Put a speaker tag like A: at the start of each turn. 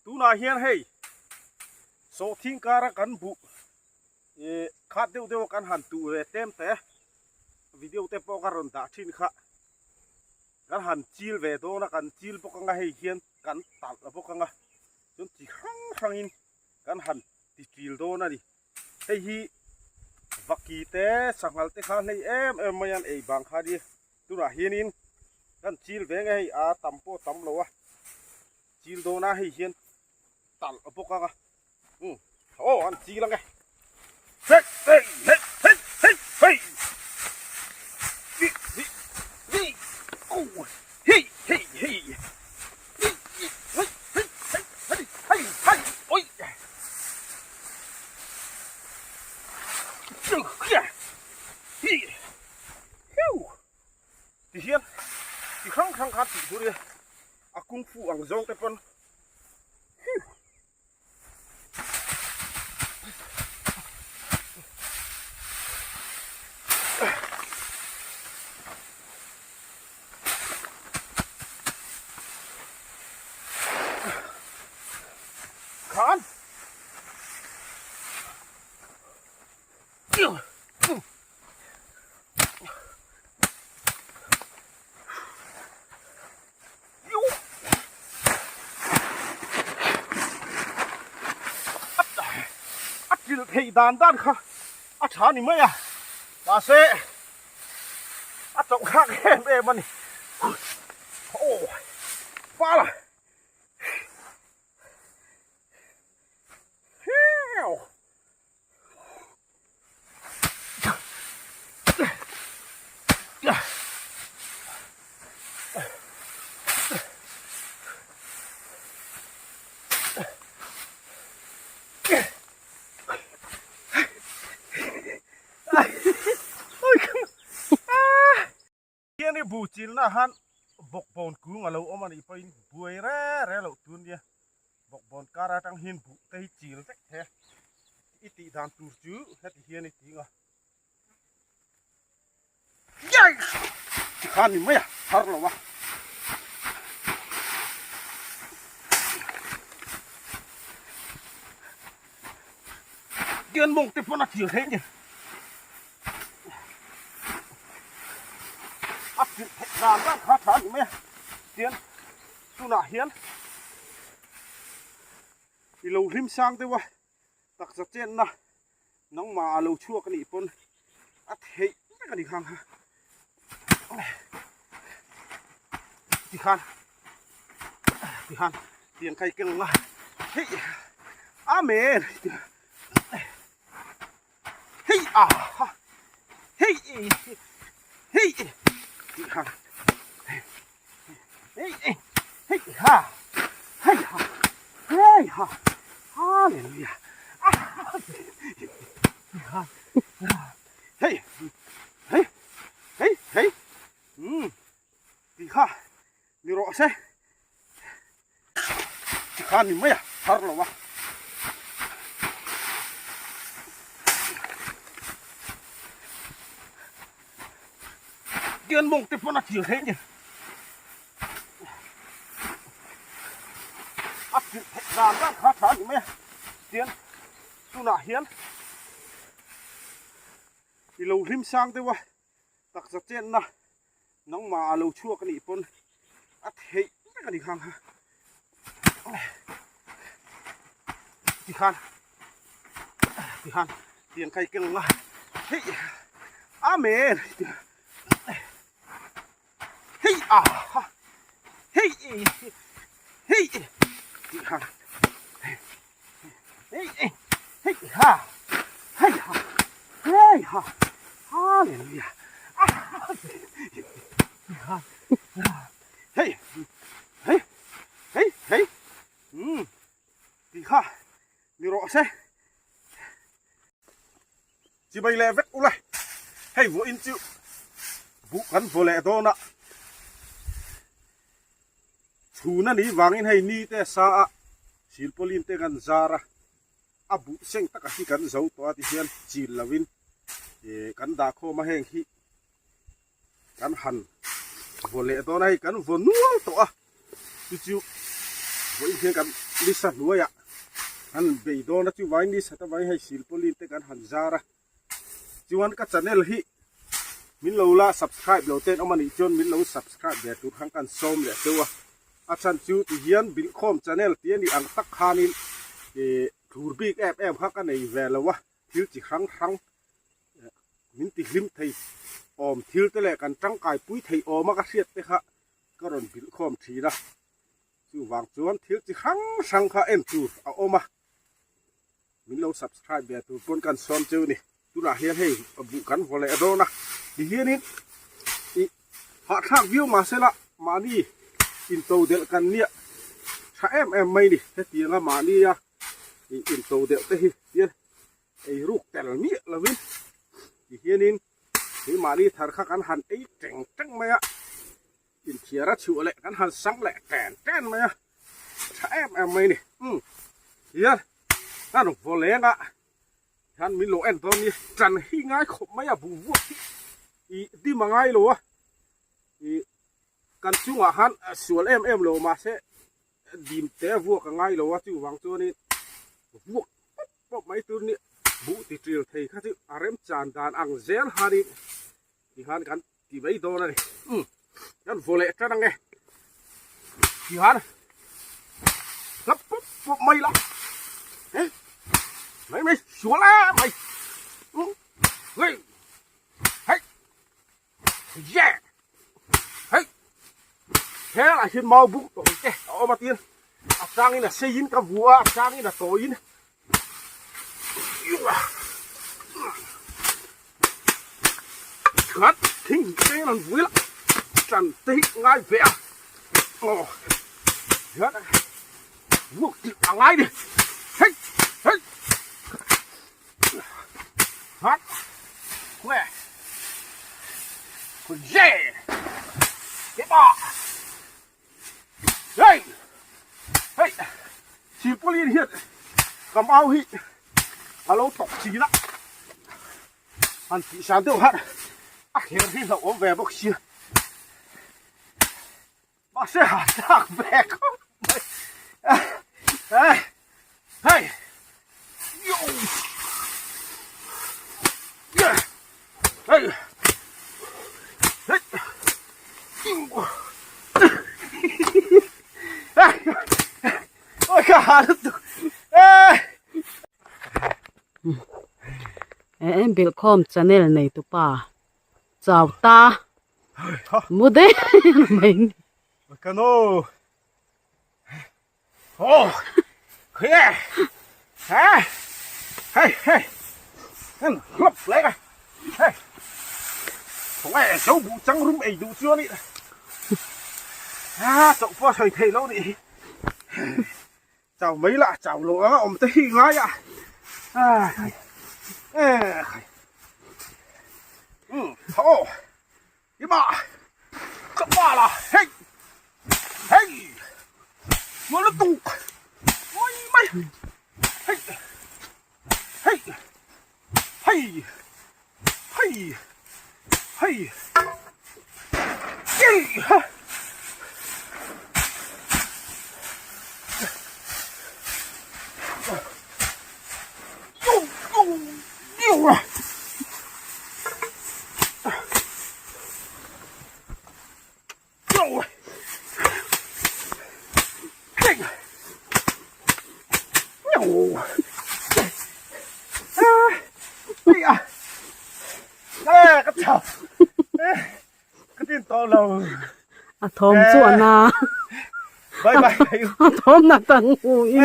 A: Tunah hian hei sawhthing kara kan buh ih khat deuh deuh a kan han tuh ve tlem te video te pawh ka rawn dah thin kha kan han chil ve dawn a kan chil bawk anga hei hian kan talh bawk anga chuan chi hrang hrangin kan han ti chil dawn a ni. Hei hi vaki te sanghal te kha hlei em em mai an ei bang kha nia tunah hianin kan chil ve nge hei a tam pawh tam lo a chil dawn a hei hian talh bawk ang a umm aw an chil ang e hei hei hei hei hei hei hi hi hi aw hi hi hi hi hi hei hei hei hei hei hei awi. Ti hian ti hrang hrang khan tih tur i a kung fu ang zawng te pawn Khan A chilh theih dan dan kha a tha ni mai a, mahse a chauh thlak em em a ni. Aw fala. Hian i bu chilna han bawkbawn kung a lo awm a nih pawhin buai re re loh tur nia bawkbawn kar atang hian buh te hi chil vek the i tih dan tur chu heti hian i ting a tikhan ni mai a thar lo a. Tian mawng te pawn a thil theih ni. A chilh theih dan dan kha tha a ni mai a, tian tunah hian i lo hlim sang deuh a, taksa chenna nangmah a lo chhuak a nih pawn a theih vek a ni khang kha tikhan tikhan tiang kai keng anga hei amen hei a ha hei hei tikhan hei hei ha hei ha hei ha hallelujah hei hei hei hei um ti kha ni rawh se ti kha ni mai a thar lo a tian mawng te pawn a thil theih ni a chilh theih dan dan kha tha ni mai a tian tunah hian i lo hlim sang deuh a taksa chenna nangmah a lo chhuak a nih pawn a theih vek a ni khang kha tikhan tikhan tiang kai keng anga hei amen hei a ha hei hei tikhan hei hei ha hei ha hei ha hallelujah hei hei hei hei um ti kha ni rawh se Chibai leh vek ula hei vawiin chu buh kan vaw leh dawn a chhun a nih vangin hei ni te sa a silpawlin te kan zar a a buh seng taka hi kan zo tawh a tihian chil lovin ih kan dah khawm a heng hi kan han vaw leh dawn a hei kan vaw nual tawh a chu chu. Vawiin hian kan lisa hnuaiah an bei dawn a, chuvangin lisa te vangin hei silpauline te kan han zar a. Chuan ka channel hi min lo la subscribe lo ten awm anih chuan min lo subscribe ve tur khan kan sawm leh deuh a. A chhan chu ti hian bilhkhawm channel tih anih ang tak khanin ih thur bik em em kha ka nei ve lo a, thil chi hrang hrang min ti hlim thei awm thil te leh kan tangkai pui thei awm a ka hriat te kha ka rawn bilhkhawm thin a. Chuvang chuan thil chi hrang hrang kha en tur a awm a. Min lo subscribe ve tur pawn kan sawm cheu ni. Tunah hian hei buh kan vaw leh dawn a. Ti hianin i hahthlak viau mahsela mahni into delh kan nia tha em em mai ni. Hetianga mahnia i into delh te hi hian ei ruk tel miah lovin ti hianin keimahni thar kha kan han ei teng teng mai a. Inthiar a chhuah leh kan han sang leh ten ten mai a, tha em em mai ni. Umm hian kan vaw leng a, hian min lo en dawn ni, tan hi ngai khawp mai a buh vuak hi ih dim a ngai lo a, ih kan chungah khan sual em em lo mahse dim te vuak a ngai lo a chuvang chuanin vuak pawp pawp mai tur ni buh ti ṭil thei kha chu a remchan dan ang zel khanin Tihan kan ti mai dawn a ni. Umm kan vaw leh tan ange. Tihan hlap pawp pawp mai la. Eh mai mai sual a mai. Umm hei hei yeah hei helaiah hian mau buk tawh te a awm a tin a changin a seiin ka vua a a changin a tawiin Khat thing te an vui la tan te hi ngai ve a aw hian vuak tih a ngai ni hei hei hat khawnge khawnge kepa Hei! Hei! Silpauline hian ka mau hi a lo tawk chin a, han tih san deuh khan a kher hi hlauhawm ve bawk sia. Mahse ha thlak ve khawp mai. Hei! Hei! Yo! Hei! Hei! Ôi ka ha lutuk.
B: Eh bilhkhawm channel nei tupa chau ta mu deuh mai ni.
A: Kano. Oh, khawnge? Ha? Hei, hei. Heng hlawp leh a. Hei. Khawnge zo buh chang rum ei duh chuan i. Ha, chauh pawh a sawi thei lo nih hi. Chau mai lah, chau lo anga awm te hi ngai a. Ai. Eh. Um, tho. Ima ka pa la hei hei sual lutuk mai mai hei hei hei hei hei hei ha yo yo yo
B: A thawm chu a na. A thawm na tang hu in.